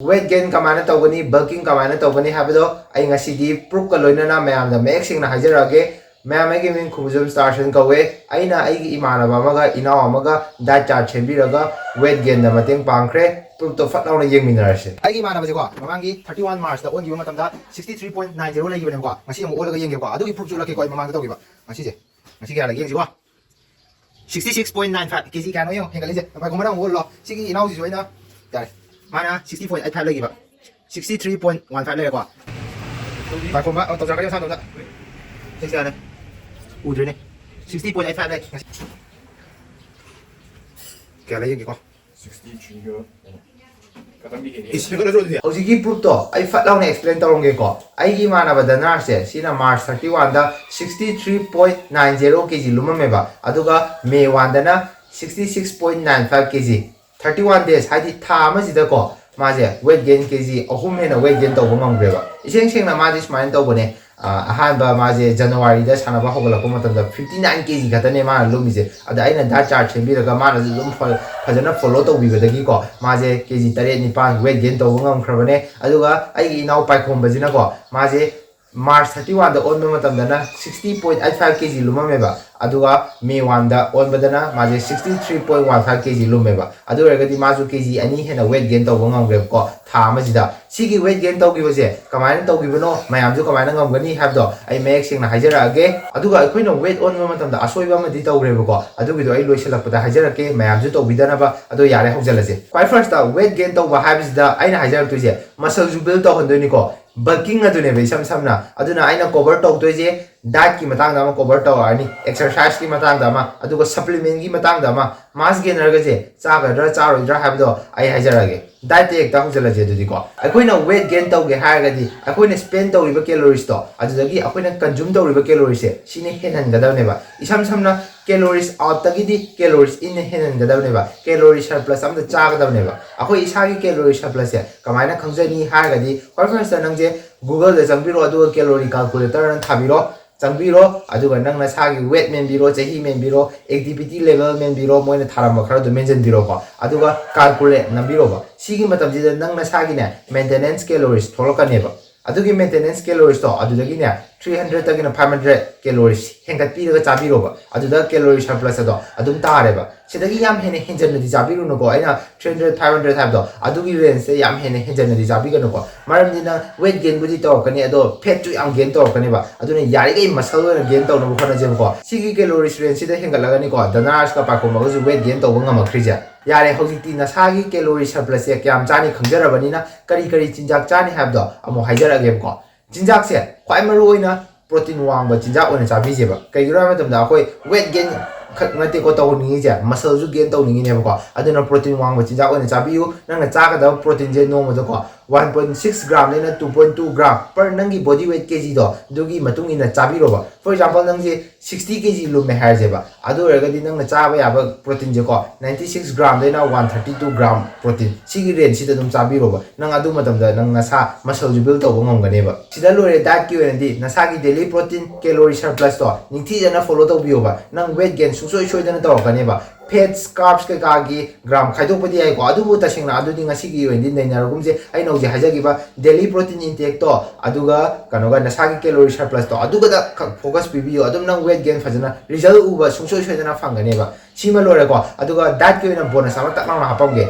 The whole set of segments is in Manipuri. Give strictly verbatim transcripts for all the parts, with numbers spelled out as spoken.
Weight gain ꯀꯃꯥꯏꯅ ꯇꯧꯒꯅꯤ, bulking ꯀꯃꯥꯏꯅ ꯇꯧꯒꯅꯤ ꯍꯥꯏꯕꯗꯣ ꯑꯩ ꯉꯁꯤꯗꯤ proofꯀ ꯂꯣꯏꯅꯅ ꯃꯌꯥꯝꯗ ꯃꯌꯦꯛ ꯁꯦꯡꯅ ꯍꯥꯏꯖꯔꯛꯑꯒꯦ꯫ ꯃꯌꯥꯝ, ꯑꯩꯒꯤ ꯃꯤꯡ ꯈꯨꯕꯨꯖꯝ ꯁ꯭ꯇꯥꯔꯁꯟ ꯀꯧꯋꯦ꯫ ꯑꯩꯅ ꯑꯩꯒꯤ ꯏꯃꯥꯟꯅꯕ ꯑꯃꯒ ꯏꯅꯥꯎ ꯑꯃꯒ diet chart ꯁꯦꯝꯕꯤꯔꯒ weight gainꯗ ꯃꯇꯦꯡ ꯄꯥꯡꯈ꯭ꯔꯦ꯫ Proofꯇꯣ ꯐꯠ ꯂꯥꯎꯅ ꯌꯦꯡꯃꯤꯟꯅꯔꯁꯦ꯫ ꯑꯩꯒꯤ ꯏꯃꯥꯟꯅꯕꯁꯦꯀꯣ, ꯃꯃꯥꯡꯒꯤ thirty one Marchꯇ ꯑꯣꯟꯈꯤꯕ ꯃꯇꯝꯗ sixty three point nine zero ꯂꯩꯈꯤꯕꯅꯦꯕꯀꯣ꯫ ꯉꯁꯤ ꯑꯃꯨꯛ ꯑꯣꯜꯂꯒ ꯌꯦꯡꯒꯦꯀꯣ꯫ ꯑꯗꯨꯒꯤ proofꯁꯨ ꯎꯠꯂꯛꯀꯦꯀꯣ, ꯑꯩ ꯃꯃꯥꯡꯗ ꯇꯧꯈꯤꯕ꯫ ꯉꯁꯤꯁꯦ, ꯉꯁꯤ ꯀꯌꯥ ꯂꯩꯒꯦ ꯌꯦꯡꯁꯤꯀꯣ꯫ Sixty six point nine five, ꯀꯦꯖꯤ ꯀꯌꯥꯅꯣ ꯌꯦꯡꯉꯣ ꯍꯦꯟꯒꯠꯂꯤꯁꯦ꯫ ꯄꯥꯏꯈꯣꯝꯕꯅ ꯑꯃꯨꯛ ꯑꯣꯜꯂꯣ꯫ ꯁꯤꯒꯤ ꯏꯅꯥꯎꯁꯤꯁꯨ ꯑꯩꯅ, ꯌꯥꯔꯦ, ꯃꯥꯅ sixty point eight five ꯂꯩꯈꯤꯕ, sixty three point one five ꯂꯩꯔꯦꯀꯣ꯫ ꯄꯥꯏꯈꯣꯝꯕ, ꯑꯣ, ꯇꯧꯖꯔꯛꯀꯅꯤ ꯃꯁꯥꯗꯣꯝꯗ꯫ ꯁꯤ ꯀꯌꯥꯅꯦ? ꯎꯗ꯭ꯔꯦꯅꯦ꯫ Sixty point eight five ꯂꯩ꯫ ꯀꯌꯥ ꯂꯩ ꯌꯦꯡꯒꯦꯀꯣ꯫ Sixty three ꯈꯛꯇꯪꯗꯤ ꯍꯦꯜꯂꯤ꯫ ꯏꯁ, ꯍꯦꯟꯒꯠꯂꯗ꯭ꯔꯣ ꯑꯗꯨꯗꯤ? ꯍꯧꯖꯤꯛꯀꯤ proofꯇꯣ ꯑꯩ ꯐꯠ ꯂꯥꯎꯅ explain ꯇꯧꯔꯝꯒꯦꯀꯣ꯫ ꯑꯩꯒꯤ ꯏꯃꯥꯟꯅꯕ ꯗꯅꯥꯔꯁꯦ, ꯁꯤꯅ March thirty oneꯗ sixty three point nine zero ꯀꯦꯖꯤ ꯂꯨꯝꯃꯝꯃꯦꯕ, ꯑꯗꯨꯒ May oneꯗꯅ sixty six point nine five ꯀꯦꯖꯤ꯫ Thirty one days, ꯍꯥꯏꯗꯤ ꯊꯥ ꯑꯃꯁꯤꯗꯀꯣ, ꯃꯥꯁꯦ weight gain ꯀꯦꯖꯤ ꯑꯍꯨꯝ ꯍꯦꯟꯅ weight gain ꯇꯧꯕ ꯉꯝꯈ꯭ꯔꯦꯕ꯫ ꯏꯁꯦꯡ ꯁꯦꯡꯅ ꯃꯥꯗꯤ ꯁꯨꯃꯥꯏꯅ ꯇꯧꯕꯅꯦ, ꯑ, ꯑꯍꯥꯟꯕ ꯃꯥꯁꯦ Januaryꯗ ꯁꯥꯟꯅꯕ ꯍꯧꯒꯠꯂꯛꯄ ꯃꯇꯝꯗ fifty nine ꯀꯦꯖꯤ ꯈꯛꯇꯅꯦ ꯃꯥꯅ ꯂꯨꯝꯃꯤꯁꯦ꯫ ꯑꯗ ꯑꯩꯅ diet chart ꯁꯦꯝꯕꯤꯔꯒ ꯃꯥꯅꯁꯨ ꯑꯗꯨꯝ ꯐ-, ꯐꯖꯅ follow ꯇꯧꯕꯤꯕꯗꯒꯤꯀꯣ, ꯃꯥꯁꯦ ꯀꯦꯖꯤ ꯇꯔꯦꯠ ꯅꯤꯄꯥꯟ weight gain ꯇꯧꯕ ꯉꯝꯈ꯭ꯔꯕꯅꯦ꯫ ꯑꯗꯨꯒ ꯑꯩꯒꯤ ꯏꯅꯥꯎ ꯄꯥꯏꯈꯣꯝꯕꯁꯤꯅꯀꯣ, ꯃꯥꯁꯦ March thirty oneꯗ ꯑꯣꯟꯕ ꯃꯇꯝꯗꯅ sixty point eight five ꯀꯦꯖꯤ ꯂꯨꯝꯃꯝꯃꯦꯕ, ꯑꯗꯨꯒ May oneꯗ ꯑꯣꯟꯕꯗꯅ ꯃꯥꯁꯦ sixty three point one five ꯀꯦꯖꯤ ꯂꯨꯝꯃꯦꯕ꯫ ꯑꯗꯨ ꯑꯣꯏꯔꯒꯗꯤ ꯃꯥꯁꯨ ꯀꯦꯖꯤ ꯑꯅꯤ ꯍꯦꯟꯅ weight gain ꯇꯧꯕ ꯉꯝꯈ꯭ꯔꯦꯕꯀꯣ, ꯊꯥ ꯑꯃꯁꯤꯗ꯫ ꯁꯤꯒꯤ weight gain ꯇꯧꯈꯤꯕꯁꯦ ꯀꯃꯥꯏꯅ ꯇꯧꯈꯤꯕꯅꯣ, ꯃꯌꯥꯝꯁꯨ ꯀꯃꯥꯏꯅ ꯉꯝꯒꯅꯤ ꯍꯥꯏꯕꯗꯣ ꯑꯩ ꯃꯌꯦꯛ ꯁꯦꯡꯅ ꯍꯥꯏꯖꯔꯛꯑꯒꯦ꯫ ꯑꯗꯨꯒ ꯑꯩꯈꯣꯏꯅ weight ꯑꯣꯟꯕ ꯃꯇꯝꯗ ꯑꯁꯣꯏꯕ ꯑꯃꯗꯤ ꯇꯧꯈ꯭ꯔꯦꯕꯀꯣ, ꯑꯗꯨꯒꯤꯗꯣ ꯑꯩ ꯂꯣꯏꯁꯤꯜꯂꯛꯄꯗ ꯍꯥꯏꯖꯔꯛꯀꯦ, ꯃꯌꯥꯝꯁꯨ ꯇꯧꯕꯤꯗꯅꯕ꯫ ꯑꯗꯣ ꯌꯥꯔꯦ, ꯍꯧꯖꯤꯜꯂꯁꯦ꯫ ꯈ꯭ꯋꯥꯏ firstꯇ weight gain ꯇꯧꯕ ꯍꯥꯏꯕꯁꯤꯗ ꯑꯩꯅ ꯍꯥꯏꯖꯔꯛꯇꯣꯏꯁꯦ muscleꯁꯨ build ꯇꯧꯍꯟꯗꯣꯏꯅꯤꯀꯣ꯫ Bulking ꯑꯗꯨꯅꯦꯕ ꯏꯁꯝ ꯁꯝꯅ꯫ ꯑꯗꯨꯅ ꯑꯩꯅ cover ꯇꯧꯗꯣꯏꯁꯦ dietꯀꯤ ꯃꯇꯥꯡꯗ ꯑꯃ cover ꯇꯧꯔꯛꯑꯅꯤ, exerciseꯀꯤ ꯃꯇꯥꯡꯗ ꯑꯃ, ꯑꯗꯨꯒ supplementꯀꯤ ꯃꯇꯥꯡꯗ ꯑꯃ, mass gainerꯒꯁꯦ ꯆꯥꯒꯗ꯭ꯔꯥ ꯆꯥꯔꯣꯏꯗ꯭ꯔꯥ ꯍꯥꯏꯕꯗꯣ ꯑꯩ ꯍꯥꯏꯖꯔꯛꯑꯒꯦ꯫ Dietꯇ ꯍꯦꯛꯇ ꯍꯧꯖꯤꯜꯂꯁꯦ ꯑꯗꯨꯗꯤꯀꯣ꯫ ꯑꯩꯈꯣꯏꯅ weight gain ꯇꯧꯒꯦ ꯍꯥꯏꯔꯒꯗꯤ ꯑꯩꯈꯣꯏꯅ spend ꯇꯧꯔꯤꯕ caloriesꯇꯣ, ꯑꯗꯨꯗꯒꯤ ꯑꯩꯈꯣꯏꯅ consume ꯇꯧꯔꯤꯕ caloriesꯁꯦ, ꯁꯤꯅ ꯍꯦꯟꯍꯟꯒꯗꯕꯅꯦꯕ꯫ ꯏꯁꯝ ꯁꯝꯅ calories outꯇꯒꯤꯗꯤ calories inꯅ ꯍꯦꯟꯍꯟꯒꯗꯕꯅꯦꯕ꯫ Calorie surplus ꯑꯝꯇ ꯆꯥꯒꯗꯕꯅꯦꯕ꯫ ꯑꯩꯈꯣꯏ ꯏꯁꯥꯒꯤ calorie surplusꯁꯦ ꯀꯃꯥꯏꯅ ꯈꯪꯖꯅꯤ ꯍꯥꯏꯔꯒꯗꯤ, ꯈ꯭ꯋꯥꯏ firstꯇ ꯅꯪꯁꯦ Google-ꯗ ꯆꯪꯕꯤꯔꯣ, ꯑꯗꯨꯒ calorie calculator-ꯅ ꯊꯥꯕꯤꯔꯣ, ꯆꯪꯕꯤꯔꯣ, ꯑꯗꯨꯒ ꯅꯪ ꯅꯁꯥꯒꯤ weight ꯃꯦꯟꯕꯤꯔꯣ, ꯆꯍꯤ ꯃꯦꯟꯕꯤꯔꯣ, activity level ꯃꯦꯟꯕꯤꯔꯣ, ꯃꯣꯏꯅ ꯊꯥꯔꯝꯕ ꯈꯔꯗꯣ ꯃꯦꯟꯁꯤꯟꯕꯤꯔꯣꯀꯣ꯫ ꯑꯗꯨꯒ calculate ꯅꯝꯕꯤꯔꯣꯕ꯫ ꯁꯤꯒꯤ ꯃꯇꯝꯁꯤꯗ ꯅꯪ ꯅꯁꯥꯒꯤꯅꯦ, maintenance calories ꯊꯣꯛꯂꯛꯀꯅꯦꯕ꯫ ꯑꯗꯨꯒꯤ maintenance calories-ꯇꯣ ꯑꯗꯨꯗꯒꯤꯅꯦ, three hundred-ꯇꯒꯤꯅ five hundred calories ꯍꯦꯟꯒꯠꯄꯤꯔꯒ ꯆꯥꯕꯤꯔꯣꯕ꯫ ꯑꯗꯨꯗ calorie surplus ꯑꯗꯣ ꯑꯗꯨꯝ ꯇꯥꯔꯦꯕ꯫ ꯁꯤꯗꯒꯤ ꯌꯥꯝ ꯍꯦꯟꯅ ꯍꯦꯟꯖꯟꯅꯗꯤ ꯆꯥꯕꯤꯔꯨꯅꯨꯀꯣ꯫ ꯑꯩꯅ three hundred, five hundred ꯍꯥꯏꯕꯗꯣ, ꯑꯗꯨꯒꯤ range-ꯇ ꯌꯥꯝ ꯍꯦꯟꯅ ꯍꯦꯟꯖꯟꯅꯗꯤ ꯆꯥꯕꯤꯒꯅꯨꯀꯣ꯫ ꯃꯔꯝꯗꯤ ꯅꯪ weight gain-ꯕꯨꯗꯤ ꯇꯧꯔꯛꯀꯅꯤ, ꯑꯗꯣ fat-ꯁꯨ ꯌꯥꯝ gain ꯇꯧꯔꯛꯀꯅꯦꯕ꯫ ꯑꯗꯨꯅ ꯌꯥꯔꯤꯈꯩ muscle ꯑꯣꯏꯅ gain ꯇꯧꯅꯕ ꯍꯣꯠꯅꯁꯦꯕꯀꯣ꯫ ꯁꯤꯒꯤ calories range-ꯁꯤꯗ ꯍꯦꯟꯒꯠꯂꯒꯅꯤꯀꯣ, ꯗꯅꯥꯔꯁꯀ ꯄꯥꯏꯈꯣꯝꯕꯒꯁꯨ weight gain ꯇꯧꯕ ꯉꯝꯃꯛꯈ꯭ꯔꯤꯁꯦ꯫ ꯌꯥꯔꯦ, ꯍꯧꯖꯤꯛꯇꯤ ꯅꯁꯥꯒꯤ calorie surplus-ꯁꯦ ꯀꯌꯥꯝ ꯆꯥꯅꯤ ꯈꯪꯖꯔꯕꯅꯤꯅ, ꯀꯔꯤ ꯀꯔꯤ ꯆꯤꯟꯖꯥꯛ ꯆꯥꯅꯤ ꯍꯥꯏꯕꯗꯣ ꯑꯃꯨꯛ ꯍꯥꯏꯖꯔꯛꯑꯒꯦꯕꯀꯣ꯫ ꯆꯤꯟꯖꯥꯛꯁꯦ ꯈ꯭ꯋꯥꯏ ꯃꯔꯨ ꯑꯣꯏꯅ protein ꯋꯥꯡꯕ ꯆꯤꯟꯖꯥꯛ ꯑꯣꯏꯅ ꯆꯥꯕꯤꯁꯦꯕ꯫ ꯀꯩꯒꯤꯅꯣ ꯍꯥꯏꯕ ꯃꯇꯝꯗ, ꯑꯩꯈꯣꯏ weight gain ꯈꯛ ꯅꯠꯇꯦꯀꯣ ꯇꯧꯅꯤꯡꯉꯤꯁꯦ, muscle-ꯁꯨ gain ꯇꯧꯅꯤꯡꯉꯤꯅꯦꯕꯀꯣ꯫ ꯑꯗꯨꯅ protein ꯋꯥꯡꯕ ꯆꯤꯟꯖꯥꯛ ꯑꯣꯏꯅ ꯆꯥꯕꯤꯌꯨ꯫ ꯅꯪꯅ ꯆꯥꯒꯗꯕ protein-ꯁꯦ ꯅꯣꯡꯃꯗꯀꯣ one point six gram-ꯗꯩꯅ two point two gram per ꯅꯪꯒꯤ body weight ꯀꯦ ꯖꯤꯗꯣ, ꯑꯗꯨꯒꯤ ꯃꯇꯨꯡ ꯏꯟꯅ ꯆꯥꯕꯤꯔꯣꯕ꯫ For example, ꯅꯪꯁꯦ sixty ꯀꯦ ꯖꯤ ꯂꯨꯝꯃꯦ ꯍꯥꯏꯔꯁꯦꯕ, ꯑꯗꯨ ꯑꯣꯏꯔꯒꯗꯤ ꯅꯪꯅ ꯆꯥꯕ ꯌꯥꯕ protein-ꯁꯦꯀꯣ, ninety six gram-ꯗꯩꯅ one thirty two gram protein, ꯁꯤꯒꯤ range-ꯁꯤꯗ ꯑꯗꯨꯝ ꯆꯥꯕꯤꯔꯣꯕ꯫ ꯅꯪ ꯑꯗꯨ ꯃꯇꯝꯗ ꯅꯪ ꯅꯁꯥ muscle-ꯁꯨ build ꯇꯧꯕ ꯉꯝꯒꯅꯦꯕ꯫ ꯁꯤꯗ ꯂꯣꯏꯔꯦ diet-ꯀꯤ ꯑꯣꯏꯅꯗꯤ꯫ ꯅꯁꯥꯒꯤ daily protein, calorie surplus-ꯇꯣ ꯅꯤꯡꯊꯤꯖꯅ follow ꯇꯧꯕꯤꯌꯣꯕ꯫ ꯅꯪ weight gain ꯁꯨꯡꯁꯣꯏ ꯁꯣꯏꯗꯅ ꯇꯧꯔꯛꯀꯅꯦꯕ꯫ Fats, carbs ꯀꯩꯀꯥꯒꯤ gram ꯈꯥꯏꯗꯣꯛꯄꯗꯤ ꯌꯥꯏꯀꯣ, ꯑꯗꯨꯕꯨ ꯇꯁꯦꯡꯅ ꯑꯗꯨꯗꯤ ꯉꯁꯤꯒꯤ ꯑꯣꯏꯅꯗꯤ ꯅꯩꯅꯔꯒꯨꯝꯁꯦ꯫ ꯑꯩꯅ ꯍꯧꯖꯤꯛ ꯍꯥꯏꯖꯈꯤꯕ daily protein intake-ꯇꯣ, ꯑꯗꯨꯒ ꯀꯩꯅꯣꯒ, ꯅꯁꯥꯒꯤ calorie surplus-ꯇꯣ, ꯑꯗꯨꯒꯗ ꯈꯛ focus ꯄꯤꯕꯤꯌꯨ꯫ ꯑꯗꯨꯝ ꯅꯪ weight gain ꯐꯖꯅ result ꯎꯕ ꯁꯨꯡꯁꯣꯏ ꯁꯣꯏꯗꯅ ꯐꯪꯒꯅꯦꯕ꯫ ꯁꯤꯃ ꯂꯣꯏꯔꯦꯀꯣ꯫ ꯑꯗꯨꯒ diet-ꯀꯤ ꯑꯣꯏꯅ bonus ꯑꯃ ꯇꯛ ꯂꯥꯎꯅ ꯍꯥꯞꯄꯝꯒꯦ꯫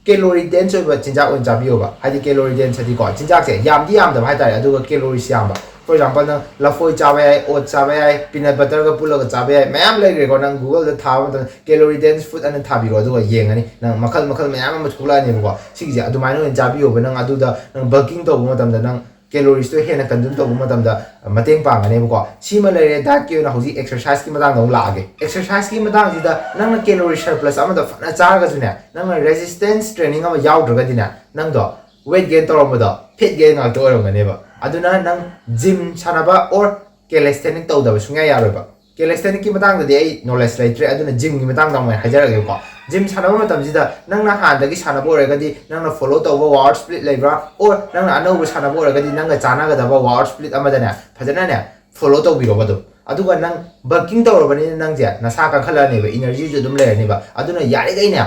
Calorie dense ꯑꯣꯏꯕ ꯆꯤꯟꯖꯥꯛ ꯑꯣꯏꯅ ꯆꯥꯕꯤꯌꯣꯕ꯫ ꯍꯥꯏꯗꯤ calorie dense ꯍꯥꯏꯗꯤꯀꯣ, ꯆꯤꯟꯖꯥꯛꯁꯦ ꯌꯥꯝꯗꯤ ꯌꯥꯝꯗꯕ ꯍꯥꯏꯇꯥꯔꯦ, ꯑꯗꯨꯒ calories ꯌꯥꯝꯕ꯫ For example, ꯅꯪ ꯂꯐꯣꯏ ꯆꯥꯕ ꯌꯥꯏ, oats ꯆꯥꯕ ꯌꯥꯏ, peanut butter-ꯒ ꯄꯨꯜꯂꯒ ꯆꯥꯕ ꯌꯥꯏ, ꯃꯌꯥꯝ ꯂꯩꯈ꯭ꯔꯦꯀꯣ꯫ ꯅꯪ Google-ꯗ ꯊꯥꯕ ꯃꯇꯝꯗ calorie dense food ꯑꯅ ꯊꯥꯕꯤꯔꯣ, ꯑꯗꯨꯒ ꯌꯦꯡꯉꯅꯤ ꯅꯪ ꯃꯈꯜ ꯃꯈꯜ ꯃꯌꯥꯝ ꯑꯃ ꯊꯣꯛꯂꯛꯑꯅꯦꯕꯀꯣ꯫ ꯁꯤꯒꯤꯁꯦ ꯑꯗꯨꯃꯥꯏꯅ ꯑꯣꯏꯅ ꯆꯥꯕꯤꯌꯣꯕ꯫ ꯅꯪ ꯑꯗꯨꯗ ꯅꯪ bulking ꯇꯧꯕ ꯃꯇꯝꯗ ꯅꯪ calories-ꯇꯣ ꯍꯦꯟꯅ consume ꯇꯧꯕ ꯃꯇꯝꯗ ꯃꯇꯦꯡ ꯄꯥꯡꯒꯅꯦꯕꯀꯣ꯫ ꯁꯤꯃ ꯂꯩꯔꯦ꯫ Diet-ꯀꯤ ꯑꯣꯏꯅ ꯍꯧꯖꯤꯛ exercise-ꯀꯤ ꯃꯇꯥꯡꯗ ꯑꯃꯨꯛ ꯂꯥꯛꯑꯒꯦ꯫ Exercise-ꯀꯤ ꯃꯇꯥꯡꯁꯤꯗ ꯅꯪꯅ calorie surplus ꯑꯃꯗ ꯐꯅ ꯆꯥꯔꯒꯁꯨꯅꯦ, ꯅꯪꯅ resistance training ꯑꯃ ꯌꯥꯎꯗ꯭ꯔꯒꯗꯤꯅꯦ, ꯅꯪꯗꯣ weight gain ꯇꯧꯔꯝꯕꯗꯣ fat gain ꯉꯥꯛꯇ ꯑꯣꯏꯔꯝꯒꯅꯦꯕ꯫ ꯑꯗꯨꯅ ꯅꯪ gym ꯁꯥꯟꯅꯕ or calisthenic ꯇꯧꯗꯕ ꯁꯨꯡꯌꯥ ꯌꯥꯔꯣꯏꯕ꯫ Calisthenic-ꯀꯤ ꯃꯇꯥꯡꯗꯗꯤ ꯑꯩ knowledge ꯂꯩꯇ꯭ꯔꯦ, ꯑꯗꯨꯅ gym-ꯒꯤ ꯃꯇꯥꯡꯗ ꯑꯃꯨꯛ ꯍꯥꯏꯖꯔꯛꯑꯒꯦꯀꯣ꯫ ꯖꯤꯝ ꯁꯥꯟꯅꯕ ꯃꯇꯝꯁꯤꯗ ꯅꯪꯅ ꯍꯥꯟꯅꯗꯒꯤ ꯁꯥꯟꯅꯕ ꯑꯣꯏꯔꯒꯗꯤ ꯅꯪꯅ ꯐꯣꯂꯣ ꯇꯧꯕ ꯋꯥꯔꯛ ꯁ꯭ꯄ꯭ꯂꯤꯠ ꯂꯩꯕ꯭ꯔꯥ, ꯑꯣꯔ ꯅꯪꯅ ꯑꯅꯧꯕ ꯁꯥꯟꯅꯕ ꯑꯣꯏꯔꯒꯗꯤ ꯅꯪꯒ ꯆꯥꯟꯅꯒꯗꯕ ꯋꯥꯔꯛ ꯁ꯭ꯄ꯭ꯂꯤꯠ ꯑꯃꯗꯅꯦ ꯐꯖꯅꯅꯦ ꯐꯣꯂꯣ ꯇꯧꯕꯤꯔꯣꯕ ꯑꯗꯨꯝ꯫ ꯑꯗꯨꯒ ꯅꯪ ꯕꯜꯀꯤꯡ ꯇꯧꯔꯕꯅꯤꯅ ꯅꯪꯁꯦ ꯅꯁꯥ ꯀꯟꯈꯠꯂꯛꯑꯅꯦꯕ, ꯏꯅꯔꯖꯤꯁꯨ ꯑꯗꯨꯝ ꯂꯩꯔꯅꯦꯕ꯫ ꯑꯗꯨꯅ ꯌꯥꯔꯤꯈꯩꯅꯦ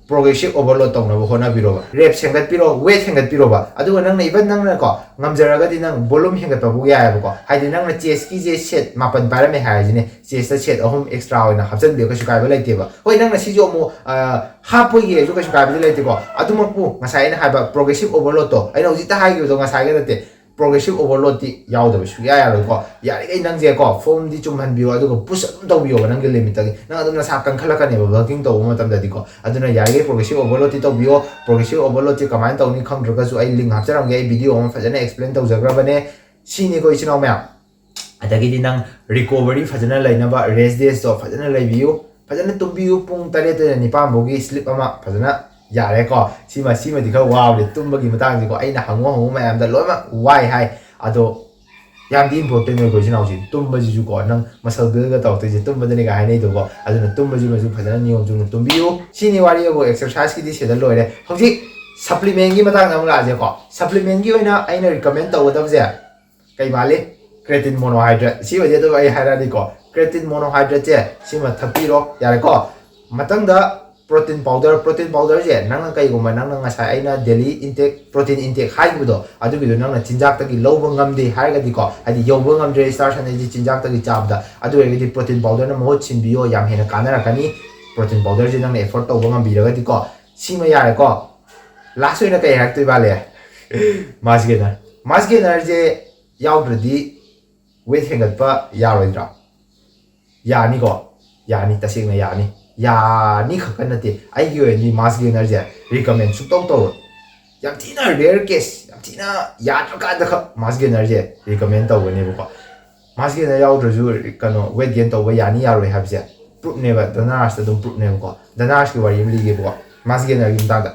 ꯄ꯭ꯔꯣꯒ꯭ꯔꯦꯁꯤꯞ ꯑꯣꯚꯔꯂꯣꯗ ꯇꯧꯅꯕ ꯍꯣꯠꯅꯕꯤꯔꯣꯕ꯫ ꯔꯦꯞꯁ ꯍꯦꯟꯒꯠꯄꯤꯔꯣ, ꯋꯦꯠ ꯍꯦꯟꯒꯠꯄꯤꯔꯣꯕ꯫ ꯑꯗꯨꯒ ꯅꯪꯅ ꯏꯚꯟ ꯅꯪꯅꯀꯣ ꯉꯝꯖꯔꯒꯗꯤ ꯅꯪ ꯕꯣꯂꯨꯝ ꯍꯦꯟꯒꯠꯄꯕꯨ ꯌꯥꯏꯑꯕꯀꯣ꯫ ꯍꯥꯏꯗꯤ ꯅꯪꯅ ꯆꯦꯁꯀꯤꯁꯦ ꯁꯦꯠ ꯃꯥꯄꯟ ꯄꯥꯏꯔꯝꯃꯦ ꯍꯥꯏꯔꯁꯤꯅꯦ, ꯆꯦꯁꯇ ꯁꯦꯠ ꯑꯍꯨꯝ ꯑꯦꯛꯁꯇ꯭ꯔꯥ ꯑꯣꯏꯅ ꯍꯥꯞꯆꯤꯟꯕꯤꯌꯨ, ꯀꯩꯁꯨ ꯀꯥꯏꯕ ꯂꯩꯇꯦꯕ꯫ ꯍꯣꯏ, ꯅꯪꯅ ꯁꯤꯁꯨ ꯑꯃꯨꯛ ꯑ, ꯍꯥꯞꯄꯣꯏꯒꯦꯁꯨ ꯀꯩꯁꯨ ꯀꯥꯏꯕꯗꯤ ꯂꯩꯇꯦꯀꯣ꯫ ꯑꯗꯨꯃꯛꯄꯨ ꯉꯁꯥꯏ ꯑꯩꯅ ꯍꯥꯏꯕ ꯄ꯭ꯔꯣꯒ꯭ꯔꯦꯁꯤꯞ ꯑꯣꯚꯔꯂꯣꯗꯇꯣ, ꯑꯩꯅ ꯍꯧꯖꯤꯛꯇ ꯍꯥꯏꯈꯤꯕꯗꯣ ꯉꯁꯥꯏꯒ ꯅꯠꯇꯦ, ꯄ꯭ꯔꯣꯒ꯭ꯔꯦꯁꯤꯞ ꯑꯣꯚꯔꯂꯣꯗꯇꯤ ꯌꯥꯎꯗꯕ ꯁꯨꯡꯌꯥ ꯌꯥꯔꯣꯏꯀꯣ꯫ ꯌꯥꯔꯤꯈꯩ ꯅꯪꯁꯦꯀꯣ ꯐꯣꯝꯗꯤ ꯆꯨꯝꯍꯟꯕꯤꯌꯣ, ꯑꯗꯨꯒ ꯄꯨꯁ ꯑꯗꯨꯝ ꯇꯧꯕꯤꯌꯣꯕ ꯅꯪꯒꯤ ꯂꯤꯃꯤꯠꯇꯒꯤ꯫ ꯅꯪ ꯑꯗꯨꯝ ꯅꯁꯥ ꯀꯟꯈꯠꯂꯛꯀꯅꯦꯕ ꯕꯜꯀꯤꯡ ꯇꯧꯕ ꯃꯇꯝꯗꯗꯤꯀꯣ꯫ ꯑꯗꯨꯅ ꯌꯥꯔꯤꯈꯩ ꯄ꯭ꯔꯣꯒ꯭ꯔꯦꯁꯤꯞ ꯑꯣꯚꯔꯂꯣꯗꯇꯤ ꯇꯧꯕꯤꯌꯣ꯫ ꯄ꯭ꯔꯣꯒ꯭ꯔꯦꯁꯤꯞ ꯑꯣꯚꯔꯂꯣꯗꯁꯦ ꯀꯃꯥꯏꯅ ꯇꯧꯅꯤ ꯈꯪꯗ꯭ꯔꯒꯁꯨ ꯑꯩ ꯂꯤꯡ ꯍꯥꯞꯆꯔꯝꯒꯦ, ꯑꯩ ꯚꯤꯗꯤꯑꯣ ꯑꯃ ꯐꯖꯅ ꯑꯦꯛꯁꯄ꯭ꯂꯦꯟ ꯇꯧꯖꯈ꯭ꯔꯕꯅꯦ꯫ ꯁꯤꯅꯤꯀꯣ ꯏꯆꯤꯟ ꯏꯅꯥꯎ ꯃꯌꯥꯝ꯫ ꯑꯗꯒꯤꯗꯤ ꯅꯪ ꯔꯤꯀꯣꯚꯔꯤ ꯐꯖꯅ ꯂꯩꯅꯕ ꯔꯦꯁ ꯗꯦꯁꯇꯣ ꯐꯖꯅ ꯂꯩꯕꯤꯌꯨ꯫ ꯐꯖꯅ ꯇꯨꯝꯕꯤꯌꯨ, ꯄꯨꯡ ꯇꯔꯦꯠꯇꯩꯅ ꯅꯤꯄꯥꯟ ꯐꯥꯎꯒꯤ ꯁ꯭ꯂꯤꯞ ꯑꯃ ꯐꯖꯅ ꯌꯥꯔꯦꯀꯣ꯫ ꯁꯤꯃ ꯁꯤꯃꯗꯤ ꯈꯔ ꯋꯥꯕꯅꯦ ꯇꯨꯝꯕꯒꯤ ꯃꯇꯥꯡꯁꯤꯀꯣ꯫ ꯑꯩꯅ ꯍꯪꯉꯨ ꯍꯪꯉꯨ ꯃꯌꯥꯝꯗ ꯂꯣꯏꯅꯃꯛ ꯋꯥꯏ ꯍꯥꯏ꯫ ꯑꯗꯣ ꯌꯥꯝꯗꯤ ꯏꯝꯄꯣꯔꯇꯦꯟ ꯑꯣꯏꯀꯣ ꯏꯆꯤꯟ ꯏꯅꯥꯎꯁꯤ꯫ ꯇꯨꯝꯕꯁꯤꯁꯨꯀꯣ ꯅꯪ ꯃꯁꯜ ꯕꯤꯜꯒ ꯇꯧꯔꯛꯇꯣꯏꯁꯦ ꯇꯨꯝꯕꯗꯅꯤꯒ ꯍꯥꯏꯅꯩꯗꯣꯀꯣ꯫ ꯑꯗꯨꯅ ꯇꯨꯝꯕꯁꯤꯃꯁꯨ ꯐꯖꯅ ꯅꯤꯌꯣꯝ ꯆꯨꯝꯅ ꯇꯨꯝꯕꯤꯌꯨ꯫ ꯁꯤꯅꯤ ꯋꯥꯔꯤ ꯑꯕꯨ, ꯑꯦꯛꯁꯔꯁꯥꯏꯁꯀꯤꯗꯤ ꯁꯤꯗ ꯂꯣꯏꯔꯦ꯫ ꯍꯧꯖꯤꯛ ꯁꯄ꯭ꯂꯤꯃꯦꯟꯒꯤ ꯃꯇꯥꯡꯗ ꯑꯃꯨꯛ ꯂꯥꯛꯑꯁꯦꯀꯣ꯫ ꯁꯄ꯭ꯂꯤꯃꯦꯟꯒꯤ ꯑꯣꯏꯅ ꯑꯩꯅ ꯔꯤꯀꯃꯦꯟ ꯇꯧꯒꯗꯕꯁꯦ ꯀꯩ ꯃꯥꯜꯂꯤ? ꯀ꯭ꯔꯦꯇꯤꯟ ꯃꯣꯅꯣꯍꯥꯏꯗ꯭ꯔꯦꯠ꯫ ꯁꯤꯃꯗꯤ ꯑꯗꯨꯝ ꯑꯩ ꯍꯥꯏꯔꯛꯑꯅꯤꯀꯣ꯫ ꯀ꯭ꯔꯦꯇꯤꯟ ꯃꯣꯅꯣꯍꯥꯏꯗ꯭ꯔꯦꯠꯁꯦ ꯁꯤꯃ ꯊꯛꯄꯤꯔꯣ ꯌꯥꯔꯦꯀꯣ꯫ ꯃꯊꯪꯗ ꯄ꯭ꯔꯣꯇꯤꯟ ꯄꯥꯎꯗꯔ꯫ ꯄ꯭ꯔꯣꯇꯤꯟ ꯄꯥꯎꯗꯔꯁꯦ ꯅꯪꯅ ꯀꯩꯒꯨꯝꯕ ꯅꯪꯅ ꯉꯁꯥꯏ ꯑꯩꯅ ꯗꯦꯂꯤ ꯏꯟꯇꯦꯛ, ꯄ꯭ꯔꯣꯇꯤꯟ ꯏꯟꯇꯦꯛ ꯍꯥꯏꯈꯤꯕꯗꯣ, ꯑꯗꯨꯒꯤꯗꯣ ꯅꯪꯅ ꯆꯤꯟꯖꯥꯛꯇꯒꯤ ꯂꯧꯕ ꯉꯝꯗꯦ ꯍꯥꯏꯔꯒꯗꯤꯀꯣ, ꯍꯥꯏꯗꯤ ꯌꯧꯕ ꯉꯝꯗ꯭ꯔꯦ, ꯁ꯭ꯇꯥꯔꯁ ꯑꯦꯅꯔꯖꯤ ꯆꯤꯟꯖꯥꯛꯇꯒꯤ ꯆꯥꯕꯗ, ꯑꯗꯨ ꯑꯣꯏꯔꯒꯗꯤ ꯄ꯭ꯔꯣꯇꯤꯟ ꯄꯥꯎꯗꯔꯅ ꯃꯍꯨꯠ ꯁꯤꯟꯕꯤꯌꯣ, ꯌꯥꯝ ꯍꯦꯟꯅ ꯀꯥꯟꯅꯔꯛꯀꯅꯤ꯫ ꯄ꯭ꯔꯣꯇꯤꯟ ꯄꯥꯎꯗꯔꯁꯦ ꯅꯪꯅ ꯑꯦꯐꯣꯔꯗ ꯇꯧꯕ ꯉꯝꯕꯤꯔꯒꯗꯤꯀꯣ꯫ ꯁꯤꯃ ꯌꯥꯔꯦꯀꯣ꯫ ꯂꯥꯁ ꯑꯣꯏꯅ ꯀꯩ ꯍꯥꯏꯔꯛꯇꯣꯏ ꯃꯥꯜꯂꯦ? ꯃꯥꯁ ꯒꯦꯅꯔ꯫ ꯃꯥꯁ ꯒꯦꯅꯔꯁꯦ ꯌꯥꯎꯗ꯭ꯔꯗꯤ ꯋꯦꯠ ꯍꯦꯟꯒꯠꯄ ꯌꯥꯔꯣꯏꯗ꯭ꯔꯥ? ꯌꯥꯅꯤꯀꯣ, ꯌꯥꯅꯤ, ꯇꯁꯦꯡꯅ ꯌꯥꯅꯤ꯫ ꯌꯥꯅꯤ ꯈꯛꯇ ꯅꯠꯇꯦ, ꯑꯩꯒꯤ ꯑꯣꯏꯅꯗꯤ ꯃꯥꯁ ꯒꯦꯅꯔꯁꯦ ꯔꯤꯀꯃꯦꯟ ꯁꯨꯛꯇꯧ ꯇꯧꯔꯣꯏ꯫ ꯌꯥꯝ ꯊꯤꯅ ꯔꯦꯌꯔ ꯀꯦꯁ, ꯌꯥꯝ ꯊꯤꯅ ꯌꯥꯗ꯭ꯔꯀꯥꯟꯗ ꯈꯛ ꯃꯥꯁ ꯒꯦꯅꯔꯁꯦ ꯔꯤꯀꯃꯦꯟ ꯇꯧꯒꯅꯦꯕꯀꯣ꯫ ꯃꯥꯁ ꯒꯦꯅꯔ ꯌꯥꯎꯗ꯭ꯔꯁꯨ ꯀꯩꯅꯣ ꯋꯦꯠ ꯒꯦꯟ ꯇꯧꯕ ꯌꯥꯅꯤ ꯌꯥꯔꯣꯏ ꯍꯥꯏꯕꯁꯦ ꯄ꯭ꯔꯨꯞꯅꯦꯕ, ꯗꯅꯥꯔꯁꯇ ꯑꯗꯨꯝ ꯄ꯭ꯔꯨꯞꯅꯦꯕꯀꯣ꯫ ꯗꯅꯥꯔꯁꯀꯤ ꯋꯥꯔꯤ ꯑꯃ ꯂꯤꯒꯦꯕꯀꯣ, ꯃꯥꯁ ꯒꯦꯅꯔꯒꯤ ꯃꯇꯥꯡꯗ꯫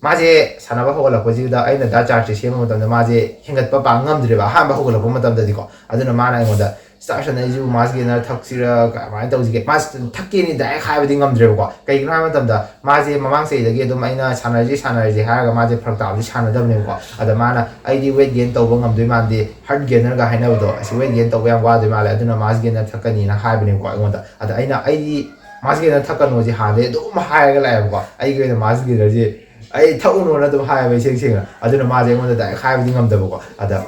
ꯃꯥꯁꯦ ꯁꯥꯟꯅꯕ ꯍꯧꯒꯠꯂꯛꯄꯁꯤꯗ ꯑꯩꯅ ꯗꯥ ꯆꯥꯔꯠꯁꯦ ꯁꯦꯝꯕ ꯃꯇꯝꯗ ꯃꯥꯁꯦ ꯍꯦꯟꯒꯠꯄ ꯄꯥꯡ ꯉꯝꯗ꯭ꯔꯦꯕ ꯑꯍꯥꯟꯕ ꯍꯧꯒꯠꯂꯛꯄ ꯃꯇꯝꯗꯗꯤꯀꯣ꯫ ꯑꯗꯨꯅ ꯃꯥꯅ ꯑꯩꯉꯣꯟꯗ ꯁ꯭ꯇꯥꯔꯁꯟ ꯑꯩꯁꯨ ꯃꯥꯁ ꯒꯦꯅꯔ ꯊꯛꯁꯤꯔ ꯀꯃꯥꯏꯅ ꯇꯧꯁꯤꯒꯦ, ꯃꯥꯁ ꯊꯛꯀꯦꯅꯤ ꯗꯥꯏꯔꯦꯛ ꯍꯥꯏꯕꯗꯤ ꯉꯝꯗ꯭ꯔꯦꯕꯀꯣ꯫ ꯀꯩꯒꯤꯅꯣ ꯍꯥꯏꯕ ꯃꯇꯝꯗ ꯃꯥꯁꯦ ꯃꯃꯥꯡ ꯆꯍꯤꯗꯒꯤ ꯑꯗꯨꯝ ꯑꯩꯅ ꯁꯥꯟꯅꯔꯁꯤ ꯁꯥꯟꯅꯔꯁꯤ ꯍꯥꯏꯔꯒ ꯃꯥꯁꯦ ꯐꯔꯛ ꯇꯥꯕꯗꯤ ꯁꯥꯟꯅꯗꯕꯅꯦꯕꯀꯣ꯫ ꯑꯗ ꯃꯥꯅ ꯑꯩꯗꯤ ꯋꯦꯠ ꯒꯦꯟ ꯇꯧꯕ ꯉꯝꯗꯣꯏ ꯃꯥꯟꯗꯦ, ꯍꯥꯔꯠ ꯒꯦꯅꯔꯒ ꯍꯥꯏꯅꯕꯗꯣ, ꯑꯁꯤ ꯋꯦꯠ ꯒꯦꯟ ꯇꯧꯕ ꯌꯥꯝ ꯋꯥꯗꯣꯏ ꯃꯥꯜꯂꯦ, ꯑꯗꯨꯅ ꯃꯥꯁ ꯒꯦꯅꯔ ꯊꯛꯀꯅꯤꯅ ꯍꯥꯏꯕꯅꯦꯕꯀꯣ ꯑꯩꯉꯣꯟꯗ꯫ ꯑꯗ ꯑꯩꯅ ꯑꯩꯗꯤ ꯃꯥꯁ ꯒꯦꯅꯔ ꯊꯛꯀꯅꯣꯁꯤ ꯍꯥꯟꯅꯗꯩ ꯑꯗꯨꯝ ꯍꯥꯏꯔꯒ ꯂꯥꯛꯑꯦꯕꯀꯣ꯫ ꯑꯩꯒꯤ ꯑꯣꯏꯅ ꯃꯥꯁ ꯒꯦꯅꯔꯁꯤ ꯑꯩ ꯊꯛꯎꯅꯣꯅ ꯑꯗꯨꯝ ꯍꯥꯏꯌꯦꯕ ꯏꯁꯦꯡ ꯁꯦꯡꯅ꯫ ꯑꯗꯨꯅ ꯃꯥꯁꯦ ꯑꯩꯉꯣꯟꯗ ꯗꯥꯏꯔꯦꯛ ꯍꯥꯏꯕꯗꯤ ꯉꯝꯗꯕꯀꯣ꯫ ꯑꯗ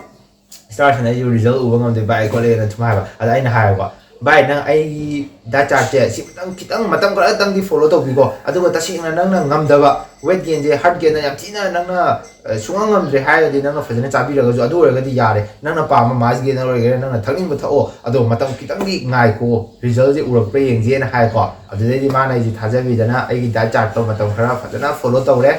ꯁ꯭ꯇꯥꯔꯁꯟ ꯑꯩꯁꯨ ꯔꯤꯖꯜ ꯎꯕ ꯉꯝꯗꯦ ꯚꯥꯏ ꯈꯣꯠꯂꯦꯅ ꯑꯗꯨꯝ ꯍꯥꯏꯕ꯫ ꯑꯗ ꯑꯩꯅ ꯍꯥꯏꯕꯀꯣ, "ꯚꯥꯏ, ꯅꯪ ꯑꯩꯒꯤ ꯗꯥꯏꯠ ꯆꯥꯔꯠꯁꯦ ꯁꯤ ꯈꯤꯇꯪ ꯈꯤꯇꯪ ꯃꯇꯝ ꯈꯔꯇꯪꯗꯤ ꯐꯣꯂꯣ ꯇꯧꯕꯤꯀꯣ, ꯑꯗꯨꯒ ꯇꯁꯦꯡꯅ ꯅꯪꯅ ꯉꯝꯗꯕ ꯋꯦꯠ ꯒꯦꯟꯁꯦ, ꯍꯥꯔꯠ ꯒꯦꯟꯅ ꯌꯥꯝ ꯊꯤꯅ ꯅꯪꯅ ꯑ, ꯁꯨꯡꯉꯝ ꯉꯝꯗ꯭ꯔꯦ ꯍꯥꯏꯔꯒꯗꯤ ꯅꯪꯅ ꯐꯖꯅ ꯆꯥꯕꯤꯔꯒꯁꯨ, ꯑꯗꯨ ꯑꯣꯏꯔꯒꯗꯤ ꯌꯥꯔꯦ, ꯅꯪꯅ ꯄꯥꯝꯕ ꯃꯥꯁ ꯒꯦꯅꯔ ꯑꯣꯏꯒꯦꯔꯥ, ꯅꯪꯅ ꯊꯛꯅꯤꯡꯕ ꯊꯛꯑꯣ, ꯑꯗꯣ ꯃꯇꯝ ꯈꯤꯇꯪꯗꯤ ꯉꯥꯏꯈꯣ, ꯔꯤꯖꯜꯁꯦ ꯎꯔꯛꯄ꯭ꯔꯥ ꯌꯦꯡꯁꯦꯅ" ꯍꯥꯏꯀꯣ꯫ ꯑꯗꯨꯗꯩꯗꯤ ꯃꯥꯅ ꯑꯩꯁꯦ ꯊꯥꯖꯕꯤꯗꯅ ꯑꯩꯒꯤ ꯗꯥꯏꯠ ꯆꯥꯔꯠꯇꯣ ꯃꯇꯝ ꯈꯔ ꯐꯖꯅ ꯐꯣꯂꯣ ꯇꯧꯔꯦ꯫